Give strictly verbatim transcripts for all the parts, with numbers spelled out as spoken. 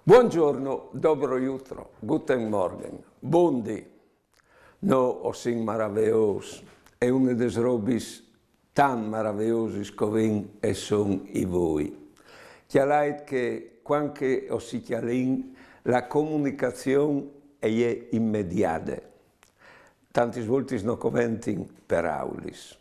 Buongiorno, dobro jutro, guten Morgen, bondi. No, o sin maraveôs, e une des robis tant maraveôsis che o vin e son i voi. Cjalait che cuant che o si cjalin, la comunicazion e je immediade. Tantis voltis no coventin peraulis.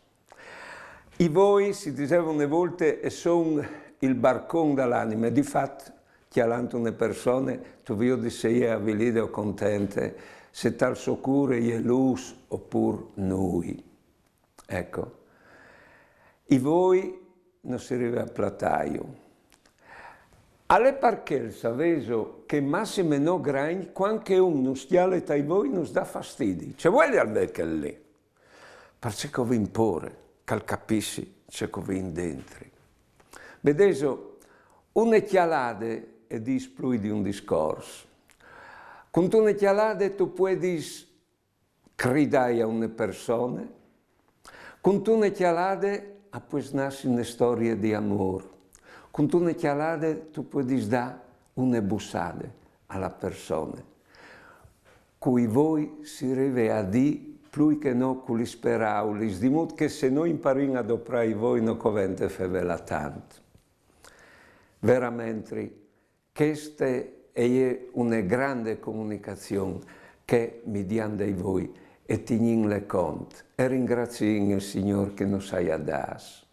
I voi, si diseva une volte, e son il barcon da l'anime. Di fat, cjalant une persone, tu viodis se e je avilide o contente, se tal so cûr e je lûs opûr nûi. Eco. I voi no si rive a platâju. Al è par chel, savêso, che massime no gragn, cuant che un nus cjale tai voi nus dà fastidi. Ce vuelial vê chel li? Parcè che o vin pôre, che al capissi ce che o vin dentri. Vedêso, une cjalade e dîs plui di un discors. Cuntune cjalade tu puedis cridâi a une persone, cuntune cjalade a pues nassi une storie di amôr, cuntune cjalade tu puedis dâ une bussade a la persone. Cui voi si rive a dî plui che no cu lis peraulis, di mût che se no imparìn a doprâ i voi no covente fevele tant. Veramentri, cheste e je une grande comunicazion che midiant dai voi e tignìnle cont e ringraziìn il Signôr che nus aial dâts.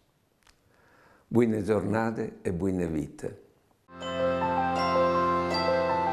Buine zornade e buine vite.